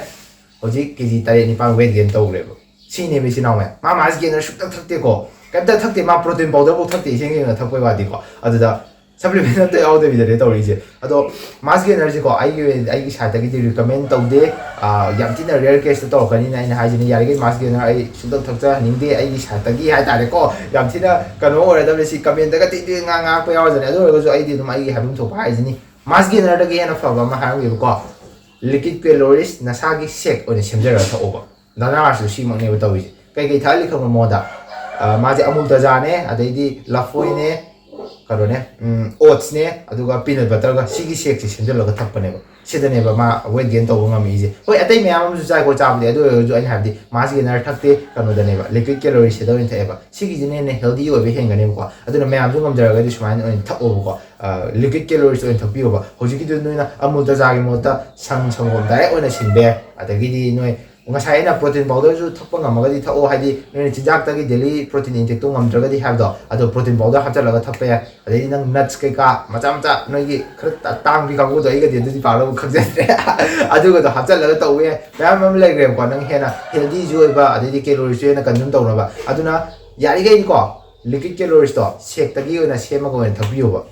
ꯍꯧꯖꯤꯛ ꯀꯦ ꯖꯤ ꯇꯔꯦꯠ ꯅꯤꯄꯥꯟ ꯋꯦꯠ ꯒꯦꯟ ꯇꯧꯈ꯭ꯔꯦꯕ꯫ ꯁꯤꯅꯦꯕ ꯏꯆꯤꯟ ꯏꯅꯥꯎ ꯃꯌꯥꯝ꯫ ꯃꯥ ꯃꯥꯁ ꯒꯦꯅꯔ ꯁꯨꯡꯊꯛ ꯊꯛꯇꯦꯀꯣ, ꯀꯩꯝꯇ ꯊꯛꯇꯦ, ꯃꯥ ꯄ꯭ꯔꯣꯇꯤꯟ ꯄꯥꯎꯗꯔꯐꯥꯎ ꯊꯛꯇꯦ, ꯏꯁꯦꯡ ꯁꯦꯡꯅ ꯊꯛꯄꯩ ꯋꯥꯗꯤꯀꯣ꯫ ꯑꯗꯨꯗ ꯁꯄ꯭ꯂꯤꯃꯦꯟ ꯑꯝꯇ ꯌꯥꯎꯗꯕꯤꯗꯅꯦ ꯇꯧꯔꯤꯁꯦ꯫ ꯑꯗꯣ ꯃꯥꯁ ꯒꯦꯅꯔꯁꯤꯀꯣ, ꯑꯩꯒꯤ ꯑꯣꯏꯅꯗꯤ, ꯑꯩꯒꯤ ꯁꯥꯏꯠꯇꯒꯤꯗꯤ ꯔꯤꯀꯃꯦꯟ ꯇꯧꯗꯦ꯫ ꯑꯥ, ꯌꯥꯝ ꯊꯤꯅ ꯔꯦꯌꯔ ꯀꯦꯁꯇ ꯇꯧꯔꯛꯀꯅꯤꯅ ꯑꯩꯅ ꯍꯥꯏꯁꯤꯅꯤ꯫ ꯌꯥꯔꯤꯈꯩ ꯃꯥꯁ ꯒꯦꯅꯔ ꯑꯩ ꯁꯨꯡꯊꯛ ꯊꯛꯆꯍꯟꯅꯤꯡꯗꯦ ꯑꯩꯒꯤ ꯁꯥꯏꯠꯇꯒꯤ ꯍꯥꯏꯇꯥꯔꯦꯀꯣ꯫ ꯌꯥꯝ ꯊꯤꯅ ꯀꯩꯅꯣ ꯑꯣꯏꯔꯗꯕꯅꯤ, ꯁꯤ ꯀꯃꯦꯟꯇꯒ ꯇꯤꯛ ꯇꯤꯛ ꯉꯥꯡ ꯉꯥꯡꯉꯛꯄ ꯌꯥꯎꯔꯖꯅꯤ꯫ ꯑꯗꯨ ꯑꯣꯏꯔꯒꯁꯨ ꯑꯩꯗꯤ ꯑꯗꯨꯝ ꯑꯩꯒꯤ ꯍꯥꯏꯐꯝ ꯊꯣꯛꯄ ꯍꯥꯏꯁꯤꯅꯤ꯫ ꯃꯥꯁ ꯒꯦꯅꯔꯗꯒꯤ ꯍꯦꯟꯅ ꯐꯕ ꯑꯃ ꯍꯥꯏꯔꯝꯒꯦꯕꯀꯣ, ꯂꯤꯀ꯭ꯋꯤꯠ ꯀꯦꯂꯣꯔꯤꯁ ꯅꯁꯥꯒꯤ ꯁꯦꯛ ꯑꯣꯏꯅ ꯁꯦꯝꯖꯔꯒ ꯊꯛꯑꯣꯕ꯫ ꯗꯥꯅꯥꯁꯨ ꯁꯤꯃꯛꯅꯦꯕ ꯇꯧꯔꯤꯁꯦ꯫ ꯀꯩꯀꯩ ꯊꯛꯍꯜꯂꯤ ꯈꯪꯕ ꯃꯉꯣꯟꯗ? ꯑ, ꯃꯥꯁꯦ ꯑꯃꯨꯜ ꯇꯖꯥꯅꯦ, ꯑꯗꯩꯗꯤ ꯂꯐꯣꯏꯅꯦ, ꯀꯩꯅꯣꯅꯦ, ꯎꯝ, ꯑꯣꯠꯁꯅꯦ, ꯑꯗꯨꯒ ꯄꯤꯅꯠ ꯕꯇꯔꯒ, ꯁꯤꯒꯤ ꯁꯦꯛꯁꯦ ꯁꯦꯝꯖꯤꯜꯂꯒ ꯊꯛꯄꯅꯦꯕ꯫ ꯁꯤꯗꯅꯦꯕ ꯃꯥ ꯋꯦꯠ ꯒꯦꯟ ꯇꯧꯕ ꯉꯝꯃꯤꯁꯦ꯫ ꯍꯣꯏ, ꯑꯇꯩ ꯃꯌꯥꯝ ꯑꯃꯁꯨ ꯆꯥꯏꯀꯣ ꯆꯥꯕꯗꯤ, ꯑꯗꯨ ꯑꯣꯏꯔꯒꯁꯨ ꯑꯩꯅ ꯍꯥꯏꯕꯗꯤ ꯃꯥꯁ ꯒꯦꯅꯔ ꯊꯛꯇꯦ, ꯀꯩꯅꯣꯗꯅꯦꯕ, ꯂꯤꯀ꯭ꯋꯤꯠ ꯀꯦꯂꯣꯔꯤꯁꯤꯗ ꯑꯣꯏꯅ ꯊꯛꯑꯦꯕ꯫ ꯁꯤꯒꯤꯁꯤꯅ ꯍꯦꯟꯅ ꯍꯦꯜꯗꯤ ꯑꯣꯏꯕ ꯍꯦꯟꯒꯅꯦꯕꯀꯣ꯫ ꯑꯗꯨꯅ ꯃꯌꯥꯝꯁꯨ ꯉꯝꯖꯔꯒꯗꯤ ꯁꯨꯃꯥꯏꯅ ꯑꯣꯏꯅ ꯊꯛꯑꯣꯕꯀꯣ꯫ ꯑ, ꯂꯤꯀ꯭ꯋꯤꯠ ꯀꯦꯂꯣꯔꯤꯁ ꯑꯣꯏꯅ ꯊꯛꯄꯤꯌꯣꯕ꯫ ꯍꯧꯖꯤꯛꯀꯤꯗꯨ ꯅꯣꯏꯅ ꯑꯃꯨꯜ ꯇꯖꯥꯒꯤ ꯃꯍꯨꯠꯇ ꯁꯟ ꯁꯪꯒꯣꯝ ꯗꯥꯏꯔꯦꯛ ꯑꯣꯏꯅ ꯁꯤꯟꯕ ꯌꯥꯏ꯫ ꯑꯗꯒꯤꯗꯤ ꯅꯣꯏ ꯉꯁꯥꯏ ꯑꯩꯅ ꯄ꯭ꯔꯣꯇꯤꯟ ꯄꯥꯎꯗꯔꯁꯨ ꯊꯛꯄ ꯉꯝꯃꯒꯗꯤ ꯊꯛꯑꯣ, ꯍꯥꯏꯗꯤ ꯅꯣꯏꯅ ꯆꯤꯟꯖꯥꯛꯇꯒꯤ ꯗꯦꯂꯤ ꯄ꯭ꯔꯣꯇꯤꯟ ꯏꯟꯇꯦꯛꯇꯣ ꯉꯝꯗ꯭ꯔꯒꯗꯤ ꯍꯥꯏꯕꯗꯣ, ꯑꯗꯣ ꯄ꯭ꯔꯣꯇꯤꯟ ꯄꯥꯎꯗꯔ ꯍꯥꯞꯆꯤꯜꯂꯒ ꯊꯛꯄ ꯌꯥꯏ꯫ ꯑꯗꯩꯗꯤ ꯅꯪ ꯅꯠꯁ ꯀꯩꯀꯥ ꯃꯆꯥ ꯃꯆꯥ, ꯅꯣꯏꯒꯤ ꯈꯔ ꯇ-, ꯇꯥꯡꯕꯤ ꯀꯥꯡꯕꯨꯗꯣ, ꯑꯩꯒꯗꯤ ꯑꯗꯨꯗꯤ ꯄꯥꯛꯅꯕꯨ ꯈꯪꯖꯗ꯭ꯔꯦ꯫ ꯑꯗꯨꯒꯗꯣ ꯍꯥꯞꯆꯤꯜꯂꯒ ꯇꯧꯕ ꯌꯥꯏ꯫ ꯃꯌꯥꯝ ꯑꯃ ꯂꯩꯈ꯭ꯔꯦꯕꯀꯣ, ꯅꯪ ꯍꯦꯟꯅ ꯍꯦꯜꯗꯤꯁꯨ ꯑꯣꯏꯕ, ꯑꯗꯩꯗꯤ ꯀꯦꯂꯣꯔꯤꯁꯁꯨ ꯍꯦꯟꯅ ꯀꯟꯖꯨꯝ ꯇꯧꯅꯕ꯫ ꯑꯗꯨꯅ ꯌꯥꯔꯤꯈꯩꯗꯤꯀꯣ, ꯂꯤꯀ꯭ꯋꯤꯠ ꯀꯦꯂꯣꯔꯤꯁꯇꯣ ꯁꯦꯛꯇꯒꯤ ꯑꯣꯏꯅ ꯁꯦꯝꯃꯒ ꯑꯣꯏꯅ ꯊꯛꯄꯤꯌꯣꯕ꯫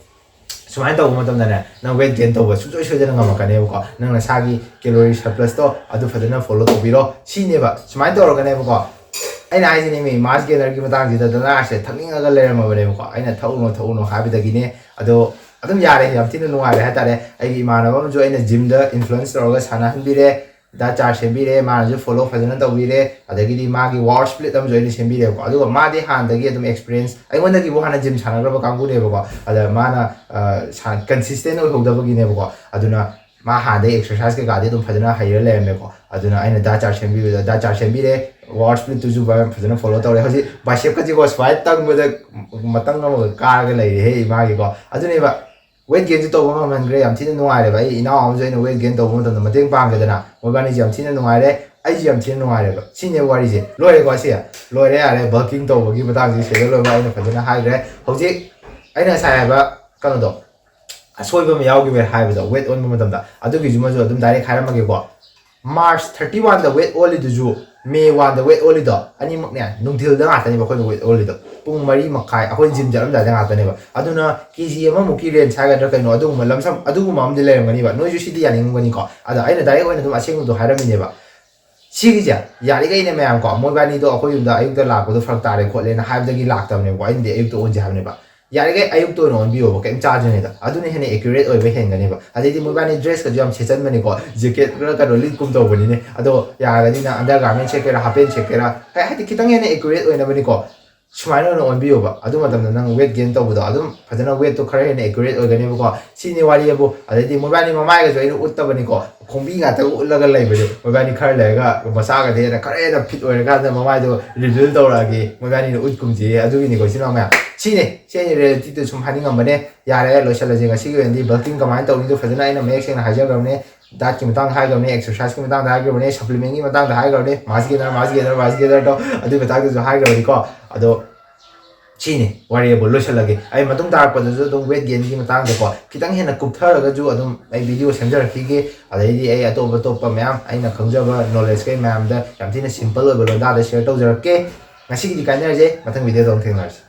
ꯁꯨꯃꯥꯏꯅ ꯇꯧꯕ ꯃꯇꯝꯗꯅꯦ, ꯅꯪ ꯋꯦꯠ ꯒꯦꯟ ꯇꯧꯕ ꯁꯨꯡꯁꯣꯏ ꯁꯣꯏꯗꯅ ꯉꯝꯃꯛꯀꯅꯦꯕꯀꯣ꯫ ꯅꯪ ꯅꯁꯥꯒꯤ ꯀꯦꯂꯣꯔꯤ ꯁꯔꯄ꯭ꯂꯁꯇꯣ ꯑꯗꯨ ꯐꯖꯅ ꯐꯣꯂꯣ ꯇꯧꯕꯤꯔꯣ꯫ ꯁꯤꯅꯦꯕ, ꯁꯨꯃꯥꯏꯅ ꯇꯧꯔꯒꯅꯦꯕꯀꯣ, ꯑꯩꯅ ꯍꯥꯏꯁꯤꯅꯦ ꯃꯤ ꯃꯥꯁ ꯒꯦꯅꯔꯒꯤ ꯃꯇꯥꯡꯁꯤꯗ ꯗꯗꯥꯁꯦ ꯊꯛꯅꯤꯡꯉꯒ ꯂꯩꯔꯝꯃꯕꯅꯦꯕꯀꯣ꯫ ꯑꯩꯅ ꯊꯛꯎꯅꯣ ꯊꯛꯎꯅꯣ ꯍꯥꯏꯕꯗꯒꯤꯅꯦ꯫ ꯑꯗꯣ ꯑꯗꯨꯝ ꯌꯥꯔꯦ, ꯌꯥꯝ ꯊꯤꯅ ꯅꯨꯡꯉꯥꯏꯔꯦ ꯍꯥꯏꯇꯥꯔꯦ꯫ ꯑꯩꯒꯤ ꯏꯃꯥꯟꯅꯕ ꯑꯃꯁꯨ ꯑꯩꯅ ꯖꯤꯝꯗ ꯏꯟꯐ꯭ꯂꯨꯌꯦꯟꯁ ꯇꯧꯔꯒ ꯁꯥꯟꯅꯍꯟꯕꯤꯔꯦ, ꯗꯥ ꯆꯥꯔ ꯁꯦꯝꯕꯤꯔꯦ, ꯃꯥꯅꯁꯨ ꯐꯣꯂꯣ ꯐꯖꯅ ꯇꯧꯕꯤꯔꯦ꯫ ꯑꯗꯒꯤꯗꯤ ꯃꯥꯒꯤ ꯋꯥꯔ ꯁ꯭ꯄ꯭ꯂꯤꯠ ꯑꯃꯁꯨ ꯑꯩꯅ ꯁꯦꯝꯕꯤꯔꯦꯕꯀꯣ꯫ ꯑꯗꯨꯒ ꯃꯥꯗꯤ ꯍꯥꯟꯅꯗꯒꯤ ꯑꯗꯨꯝ ꯑꯦꯛꯁꯄꯤꯔꯤꯌꯦꯟꯁ, ꯑꯩꯉꯣꯟꯗꯒꯤꯕꯨ ꯍꯥꯟꯅ ꯖꯤꯝ ꯁꯥꯟꯅꯈ꯭ꯔꯕ ꯀꯥꯡꯕꯨꯅꯦꯕꯀꯣ꯫ ꯑꯗ ꯃꯥꯅ ꯀꯟꯁꯤꯁꯇꯦꯟ ꯑꯣꯏꯍꯧꯗꯕꯒꯤꯅꯦꯕꯀꯣ꯫ ꯑꯗꯨꯅ ꯃꯥ ꯍꯥꯟꯅꯗꯒꯤ ꯑꯦꯛꯁꯔꯁꯥꯏꯁ ꯀꯩꯀꯥꯗꯤ ꯑꯗꯨꯝ ꯐꯖꯅ ꯍꯩꯔ ꯂꯩꯔꯝꯃꯦꯀꯣ꯫ ꯑꯗꯨꯅ ꯑꯩꯅ ꯗꯥ ꯆꯥꯔ ꯁꯦꯝꯕꯤꯕꯗ ꯗꯥ ꯆꯥꯔ ꯁꯦꯝꯕꯤꯔꯦ, ꯋꯥꯔ ꯁ꯭ꯄ꯭ꯂꯤꯠꯇꯨꯁꯨ ꯐꯖꯅ ꯐꯣꯂꯣ ꯇꯧꯔꯦ꯫ ꯍꯧꯖꯤꯛ ꯕꯥꯏꯁꯦꯞꯀꯁꯤꯀꯣ ꯁꯨꯃꯥꯏꯅ ꯇꯪꯕꯗ ꯃꯇꯪ ꯑꯃꯒ ꯀꯥꯔꯒ ꯂꯩꯔꯦꯍꯦ ꯏꯃꯥꯒꯤꯀꯣ꯫ ꯑꯗꯨꯅꯦꯕ, ꯋꯦꯠ ꯒꯦꯟꯁꯨ ꯇꯧꯕ ꯉꯝꯍꯟꯈ꯭ꯔꯦ꯫ ꯌꯥꯝ ꯊꯤꯅ ꯅꯨꯡꯉꯥꯏꯔꯦꯕ꯫ ꯑꯩ ꯏꯅꯥꯎ ꯑꯃꯁꯨ ꯑꯩꯅ ꯋꯦꯠ ꯒꯦꯟ ꯇꯧꯕ ꯃꯇꯝꯗ ꯃꯇꯦꯡ ꯄꯥꯡꯒꯦꯗꯅ, ꯃꯣꯏꯕꯥꯅꯤꯁꯦ ꯌꯥꯝ ꯊꯤꯅ ꯅꯨꯡꯉꯥꯏꯔꯦ꯫ ꯑꯩꯁꯨ ꯌꯥꯝ ꯊꯤꯅ ꯅꯨꯡꯉꯥꯏꯔꯦꯕ꯫ ꯁꯤꯅꯦ ꯋꯥꯔꯤꯁꯦ꯫ ꯂꯣꯏꯔꯦꯀꯣ ꯁꯤ? ꯂꯣꯏꯔꯦ, ꯌꯥꯔꯦ꯫ ꯕꯜꯀꯤꯡ ꯇꯧꯕꯒꯤ ꯃꯇꯥꯡꯁꯤ ꯁꯤꯗ ꯂꯣꯏꯕ ꯑꯩꯅ ꯐꯖꯅ ꯍꯥꯏꯈ꯭ꯔꯦ꯫ ꯍꯧꯖꯤꯛ ꯑꯩꯅ ꯉꯁꯥꯏ ꯍꯥꯏꯕ ꯀꯩꯅꯣꯗꯣ, ꯑꯁꯣꯏꯕ ꯑꯃ ꯌꯥꯎꯈꯤꯕ ꯍꯥꯏꯕꯗꯣ, ꯋꯦꯠ ꯑꯣꯟꯕ ꯃꯇꯝꯗ, ꯑꯗꯨꯒꯤꯁꯨꯃꯁꯨ ꯑꯗꯨꯝ ꯗꯥꯏꯔꯦꯛ ꯍꯥꯏꯔꯝꯃꯒꯦꯀꯣ꯫ ꯃꯥꯔꯆ ꯊꯥꯔꯇꯤ ꯋꯥꯟꯗ ꯋꯦꯠ ꯑꯣꯜꯂꯤꯗꯨꯁꯨ ꯃꯦ ꯋꯥꯟꯗ ꯋꯦꯠ ꯑꯣꯜꯂꯤꯗꯣ ꯑꯅꯤꯃꯛꯅꯦ ꯅꯨꯡꯊꯤꯜꯗ ꯉꯥꯛꯇꯅꯦꯕ ꯑꯩꯈꯣꯏꯅ ꯋꯦꯠ ꯑꯣꯜꯂꯤꯗꯣ꯫ ꯄꯨꯡ ꯃꯔꯤ ꯃꯈꯥꯏ ꯑꯩꯈꯣꯏ ꯖꯤꯝ ꯆꯠꯂꯝꯗꯥꯏꯗ ꯉꯥꯛꯇꯅꯦꯕ꯫ ꯑꯗꯨꯅ ꯀꯦ ꯖꯤ ꯑꯃꯃꯨꯛꯀꯤ ꯔꯦꯟꯖ ꯍꯥꯏꯒꯗ꯭ꯔꯥ ꯀꯩꯅꯣ, ꯑꯗꯨꯒꯨꯝꯕ ꯂꯝꯁꯝ ꯑꯗꯨꯒꯨꯝꯕ ꯑꯃꯗꯤ ꯂꯩꯔꯝꯒꯅꯤꯕ꯫ ꯅꯣꯏꯁꯨ ꯁꯤꯗꯤ ꯌꯥꯅꯤꯡꯉꯝꯒꯅꯤꯀꯣ꯫ ꯑꯗ ꯑꯩꯅ ꯗꯥꯏꯔꯦꯛ ꯑꯣꯏꯅ ꯑꯗꯨꯝ ꯑꯁꯦꯡꯕꯗꯣ ꯍꯥꯏꯔꯝꯃꯤꯅꯦꯕ꯫ ꯁꯤꯒꯤꯁꯦ ꯌꯥꯔꯤꯈꯩꯅꯦ ꯃꯌꯥꯝꯀꯣ, ꯃꯣꯏꯕꯥꯅꯤꯗꯣ ꯑꯩꯈꯣꯏ ꯌꯨꯝꯗ ꯑꯌꯨꯛꯇ ꯂꯥꯛꯄꯗꯣ ꯐꯔꯛ ꯇꯥꯔꯦ ꯈꯣꯠꯂꯦꯅ ꯍꯥꯏꯕꯗꯒꯤ ꯂꯥꯛꯇꯕꯅꯦꯕꯀꯣ꯫ ꯑꯩꯅꯗꯤ ꯑꯌꯨꯛꯇ ꯑꯣꯟꯁꯦ ꯍꯥꯏꯕꯅꯦꯕ꯫ ꯌꯥꯔꯤꯈꯩ ꯑꯌꯨꯛꯇ ꯑꯣꯏꯅ ꯑꯣꯟꯕꯤꯌꯣꯕ, ꯀꯩꯝ ꯆꯥꯗ꯭ꯔꯤꯉꯩꯗ꯫ ꯑꯗꯨꯅ ꯍꯦꯟꯅ ꯑꯦꯀ꯭ꯌꯨꯔꯦꯠ ꯑꯣꯏꯕ ꯍꯦꯟꯒꯅꯦꯕ꯫ ꯑꯗꯩꯗꯤ ꯃꯣꯏꯕꯥꯅꯤ ꯗ꯭ꯔꯦꯁꯀꯁꯨ ꯌꯥꯝ ꯁꯦꯠꯆꯟꯕꯅꯤꯀꯣ, ꯖꯦꯀꯦꯠ ꯈꯔ ꯀꯩꯅꯣ ꯂꯤꯠꯀꯨꯝ ꯇꯧꯕꯅꯤꯅꯦ꯫ ꯑꯗꯣ ꯌꯥꯔꯒꯗꯤ ꯅꯪ ꯑꯟꯗꯔ ꯒꯥꯔꯃꯦꯟ ꯁꯦꯠꯀꯦꯔꯥ, ꯍꯥꯞ ꯄꯦꯟ ꯁꯦꯠꯀꯦꯔꯥ, ꯀꯩ ꯍꯥꯏꯗꯤ ꯈꯤꯇꯪ ꯍꯦꯟꯅ ꯑꯦꯀ꯭ꯌꯨꯔꯦꯠ ꯑꯣꯏꯅꯕꯅꯤꯀꯣ꯫ ꯁꯨꯃꯥꯏꯅ ꯑꯣꯏꯅ ꯑꯣꯟꯕꯤꯌꯣꯕ꯫ ꯑꯗꯨ ꯃꯇꯝꯗ ꯅꯪ ꯋꯦꯠ ꯒꯦꯟ ꯇꯧꯕꯗꯣ ꯑꯗꯨꯝ ꯐꯖꯅ ꯋꯦꯠꯇꯣ ꯈꯔ ꯍꯦꯟꯅ ꯑꯦꯀ꯭ꯌꯨꯔꯦꯠ ꯑꯣꯏꯒꯅꯦꯕꯀꯣ꯫ ꯁꯤꯅꯤ ꯋꯥꯔꯤ ꯑꯕꯨ꯫ ꯑꯗꯩꯗꯤ ꯃꯣꯏꯕꯥꯅꯤ ꯃꯃꯥꯏꯒꯁꯨ ꯑꯩꯅ ꯎꯠꯇꯕꯅꯤꯀꯣ, ꯈꯣꯡꯕꯤ ꯉꯥꯛꯇ ꯎꯠꯂꯒ ꯂꯩꯕꯗꯣ꯫ ꯃꯣꯏꯕꯥꯅꯤ ꯈꯔ ꯂꯩꯔꯒ ꯃꯆꯥꯒꯗꯤ ꯍꯦꯟꯅ ꯈꯔ ꯍꯦꯟꯅ ꯐꯤꯠ ꯑꯣꯏꯔꯀꯥꯟꯗ ꯃꯃꯥꯏꯗꯣ ꯔꯤꯚꯤꯜ ꯇꯧꯔꯛꯑꯒꯦ, ꯃꯣꯏꯕꯥꯅꯤꯅ ꯎꯠꯀꯨꯝꯁꯦ꯫ ꯑꯗꯨꯒꯤꯅꯤꯀꯣ ꯏꯆꯤꯟ ꯏꯅꯥꯎ ꯃꯌꯥꯝ꯫ ꯁꯤꯅꯤ, ꯁꯤ ꯑꯩꯅ ꯔꯤꯌꯦꯂꯤꯇꯤꯗ ꯁꯨꯝ ꯍꯥꯏꯅꯤꯡꯉꯝꯕꯅꯦ꯫ ꯌꯥꯔꯦ, ꯂꯣꯏꯁꯤꯜꯂꯁꯦ꯫ ꯉꯁꯤꯒꯤ ꯑꯣꯏꯅꯗꯤ ꯕꯜꯀꯤꯡ ꯀꯃꯥꯏꯅ ꯇꯧꯅꯤꯗꯣ ꯐꯖꯅ ꯑꯩꯅ ꯃꯌꯦꯛ ꯁꯦꯡꯅ ꯍꯥꯏꯖꯈ꯭ꯔꯕꯅꯦ꯫ ꯗꯥꯏꯠꯀꯤ ꯃꯇꯥꯡꯗ ꯍꯥꯏꯈ꯭ꯔꯕꯅꯦ, ꯑꯦꯛꯁꯔꯁꯥꯏꯁꯀꯤ ꯃꯇꯥꯡꯗ ꯍꯥꯏꯈ꯭ꯔꯕꯅꯦ, ꯁꯄ꯭ꯂꯤꯃꯦꯟꯒꯤ ꯃꯇꯥꯡꯗ ꯍꯥꯏꯈ꯭ꯔꯕꯅꯦ, ꯃꯥꯁ ꯒꯦꯅꯔ, ꯃꯥꯁ ꯒꯦꯅꯔ, ꯃꯥꯁ ꯒꯦꯅꯔꯗꯣ ꯑꯗꯨꯒꯤ ꯃꯇꯥꯡꯗꯁꯨ ꯍꯥꯏꯈ꯭ꯔꯕꯅꯤꯀꯣ꯫ ꯑꯗꯣ ꯁꯤꯅꯤ ꯋꯥꯔꯤ ꯑꯕꯨ, ꯂꯣꯏꯁꯤꯜꯂꯒꯦ꯫ ꯑꯩ ꯃꯇꯨꯡ ꯇꯥꯔꯛꯄꯗꯁꯨ ꯑꯗꯨꯝ ꯋꯦꯠ ꯒꯦꯟꯒꯤ ꯃꯇꯥꯡꯗꯀꯣ ꯈꯤꯇꯪ ꯍꯦꯟꯅ ꯀꯨꯞꯊꯔꯒꯁꯨ ꯑꯗꯨꯝ ꯑꯩ ꯚꯤꯗꯤꯑꯣ ꯁꯦꯝꯖꯔꯛꯈꯤꯒꯦ꯫ ꯑꯗꯩꯗꯤ ꯑꯩ ꯑꯇꯣꯞ ꯑꯇꯣꯞꯄ ꯃꯌꯥꯝ ꯑꯩꯅ ꯈꯪꯖꯕ ꯅꯣꯂꯦꯖ ꯀꯩ ꯃꯌꯥꯝꯗ ꯌꯥꯝ ꯊꯤꯅ ꯁꯤꯝꯄꯜ ꯑꯣꯏꯕ ꯂꯣꯟꯗꯥꯗ ꯁꯤꯌꯔ ꯇꯧꯖꯔꯛꯀꯦ꯫ ꯉꯁꯤꯒꯤꯗꯤ ꯀꯥꯏꯅꯔꯁꯦ, ꯃꯊꯪ ꯚꯤꯗꯤꯑꯣꯗ ꯑꯃꯨꯛ ꯊꯦꯡꯅꯔꯁꯤ꯫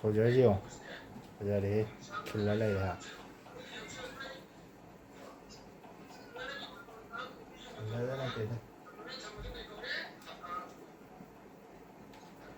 ꯁꯣꯜꯖꯔꯁꯤ ꯌꯦꯡꯉꯣ, ꯐꯖꯔꯦꯍꯦ, ꯈꯤꯜꯂ ꯂꯩꯔꯦ ꯍꯥ꯫ ꯐꯖꯗ ꯅꯠꯇꯦꯗ꯫